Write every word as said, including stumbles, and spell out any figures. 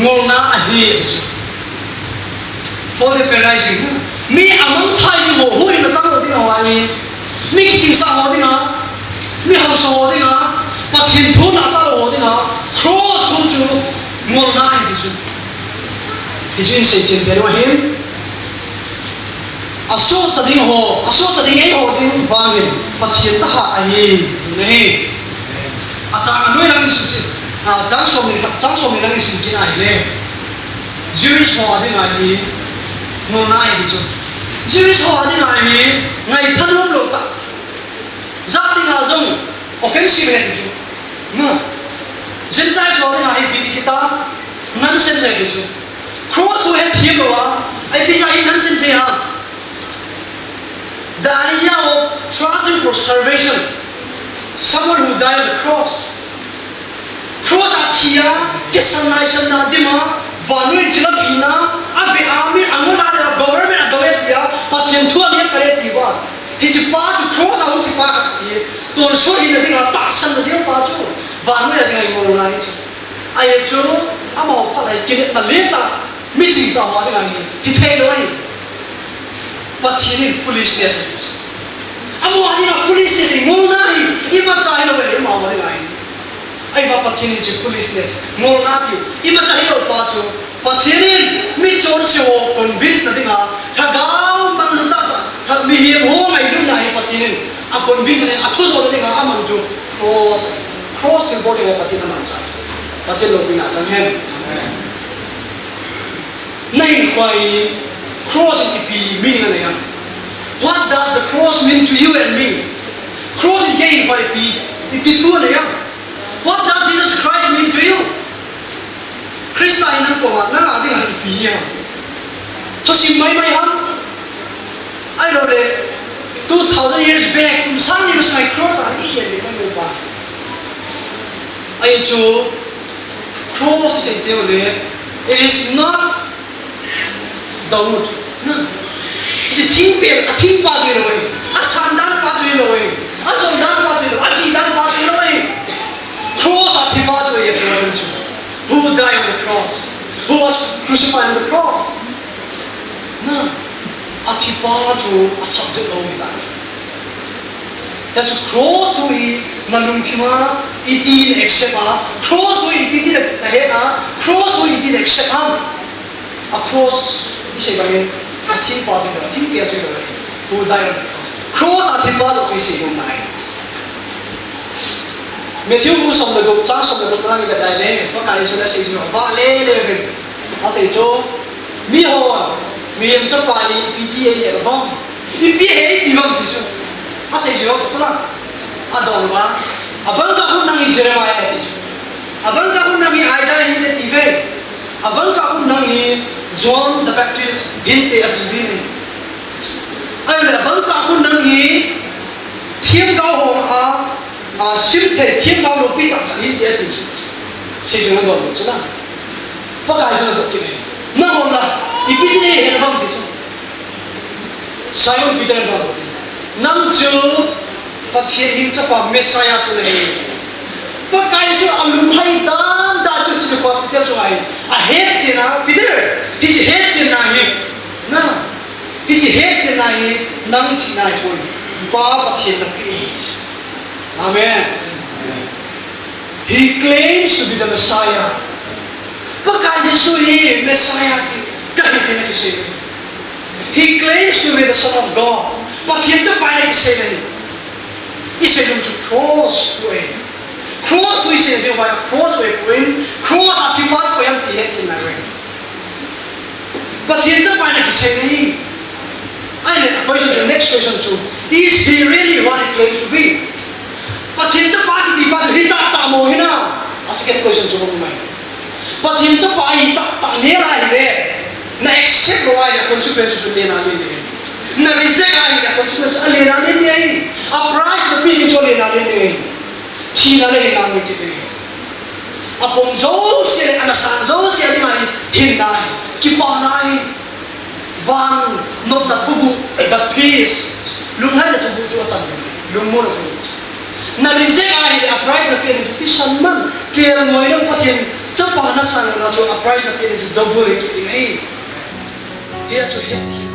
Ngolna ahi, ati chu. For the paradise. Mi amang thai ding ho, huhhingna chang ho ding ho ahi. Mi kichingsa ho dinga, mi hausa ho dinga, Pathen thu nasa lou ho dinga, cross thu chu ngolna ahi, ati chu. Hichu in seichen pe ding ahin. Asohcha ding ho, asohcha ding eiho ding vangin Pathen tahsa ahi, tina ahi. Achang anoi lang isim sim. A, chang somni khat, chang somni lang isim kit ahile. Jewish ho adinga hi, ngolna ahi chu. Jewish ho adinga hi, ngaithanom lou tah. Jat dinga jong offensive ahi chu. Na. Gentile ho dinga hi, ipi ti kit a, nonsense ahi chu. Cross thu hethem lou a, ipi jeh a hi nonsense ahi ham. The idea of trusting for salvation, someone who died on the cross. Cross a thi a, thisan naisan na dima, vannoi chilhahna, abeh a mi angol a le government a dou e tia, Pathen thu a mi kale tia. Hiche pa chu cross a hung thi pa khat ahi, tonsot hina dinga tahsan na jeng pa chu, vannoi a dinga ngolna ahi chu. Ahi chu, amaho phat a hi kinepna le tah, miching tah ho dinga hi, hithei lou ahi. Pathen in foolishness ahi chu. Amaho dinga foolishness ahi, ngolna ahi, imacha hilou ahi, amaho dinga hi. Ahivang Pathen in hiche foolishness, ngolna tiu, imacha hilou pa chu, Pathen in michonse ho convince na dinga, lhagao manlu tahtah, mihem ho ngailutna hi Pathen in a convince na, athujoh na dinga aman chu cross, cross thilbol ding ho Pathen in amanchah. Pathen loupina chang hen. Nahinkhoa hi cross in ipi meaning anei ham? What does the cross mean to you and me? Cross in kei hinkhoa ipi, ipi thu anei ham? What does Jesus Christ mean to you? Christa hi nang koma, nang a dinga ipi ham? Thusim maimai ham? Ahilouleh, two thousand years back, kum sang ni masang a cross a ihet le maimai ba. Ahi chu, cross isei teng le, it is not the wood. Na. Hiche thingpel, athingpa chu hilou ahi. Asan dan pa chu hilou ahi. Ajol dan pa chu hilou, agih dan pa chu hilou ahi. Cross a thipa chu ahi, ahi chu. Who died on the cross? Who was crucified on the cross? Na, athipa chu a subject lou mi ta. Hijeh chun cross thu hi na lungthim a itin accept a, cross thu hi ipi tin na het a, cross thu hi itin accept ham? A cross isei bangin, athingpa chu, athingpel chu, who died on the cross. Cross a thipa chu isei nom nai. Matthew bung som le gup, chang som le gup na i vet leh, Pakai Jesun asei chu, avah lele uvin. Asei chu, miho, mihem chapa hi ipi ti eihet uvem. Ipi eihet uvem ti chu. Asei chu, chu la. Adong uva. Abang kah khun nang hi Jeremiah ahi ti chu. Abang kah khun nang hi Isaiah hinte ati uve. Abang kah khun nang hi John the Baptist hinte ati uve. Ahile abang kah khun nang hi themgao ho lah a, a, simthei themgao loupi tah khat hinte ati chu. Seijui adong chu la. Pakai Jesun adong kit e. Nangho la, ipi ti eihet uvem ti chu. Simon Peter in adong. Nang chu Pathen hing chapa Messiah chu nahi. Pakai Jesun alunglhai dan dan chu, chu pa Peter chu ahi. Ahetchen a, Peter, hiche hetchenna hi. Na, hiche hetchenna hi, nang chihna ahipoi. Pa Pathen napeh ahi. Amen. He claims to be the Messiah. Pakai Jesu hi Messiah kahi tina kisei. He claims to be the Son of God. Pathen chapa ahi kisei ahi. Isei nom chu cross thu ahi. Cross thu isei nom chu cross thu ahi. Cross a thipa chu koi ham ti hetchenna ahi. Pathen chapa ahi kisei ahi. Ahile, question, the next question chu, is he really what he claims to be? Pathen chapa kiti pa chu hita tamo hina. A second question chu bang mai. Pathen chapa hita ta nela hile. Na accept lou ahile consequence chu nena nene. Na reject ahile consequence chu nena nene. A price napeh ding chu nena nene. Thina le hinna mu kit e. Apom jouse, ana san jouse, ani mai hinna ahi. Kipana ahi. Van nopna thuguh, the peace. Lunglhaina thuguh chu achan. Lungmonna thuguh chu. Na reject ahile, a price napeh ding chu thisan man. Tel ngoi ding Pathen. Chapa nasan na chu a prize napeh na chu double in kiti ngai. Hia chu het thei